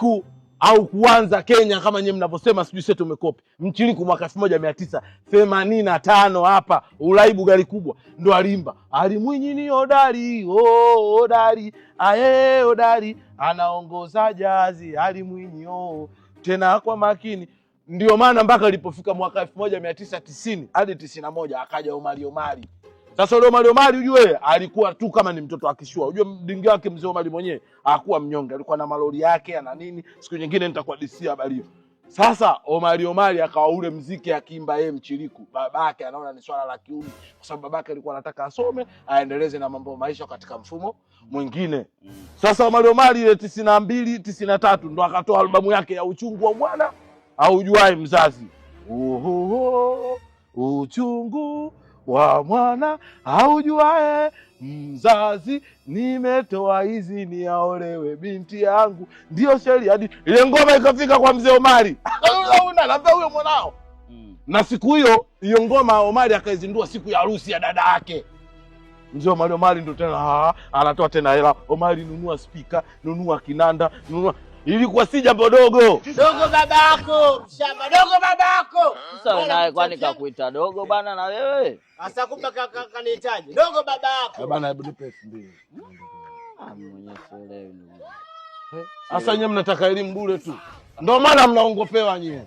Mchiriku au kuanza Kenya kama nyewe mnavyosema, sijui sisi tumekopi. Mchiriku mwaka 1985 hapa uraibu gari kubwa ndo alimba Ali Mwinyi ni hodari, oh, hodari, aye hodari, anaongoza jazi Ali Mwinyi, oh, tena kwa makini. Ndio maana mpaka ilipofika mwaka 1990 hadi 91 akaja Omari Omari. Sasa ule Omari Omari ujue alikuwa tu kama ni mtoto akishua. Ujue mdingi wake mzee Omari mwenyewe hakuwa mnyonge, alikuwa na malori yake ana nini. Siku nyingine nitakuhadisia habari hiyo. Sasa Omari Omari akawa ule mziki akiimba yeye Mchiriku, babake anaona ni swala la kiume, kwa sababu babake alikuwa anataka asome aendeleze na mambo maisha katika mfumo mwingine. Sasa Omari Omari ile 92 93 ndo akatoa albamu yake ya uchungu wa mwana aujuae mzazi. Ohoho, uchungu wa mwana aujuae mzazi, nimetoa izini aolewe binti yangu, ndiyo sheria. Hadi ile ngoma ikafika kwa mzee Omari, naambia huyo mwanao. Na siku hiyo hiyo ngoma Omari akaizindua siku ya harusi ya dada yake. Mzee Omari Omari ndo tena anatoa tena hela. Omari, nunua spika, nunua kinanda, nunua. Ilikuwa si jambo dogo. Dogo babako, mshamba dogo babako. Sasa naye kwani kakuita dogo bana na wewe? Sasa kumbe kanihitaji. Dogo babako. Eh bana, hebu nipe 2000. Ah, mwenyewe sielewi ndugu. Sasa nyewe mnataka elimu bure tu. Ndio maana mnaongopewa nyewe.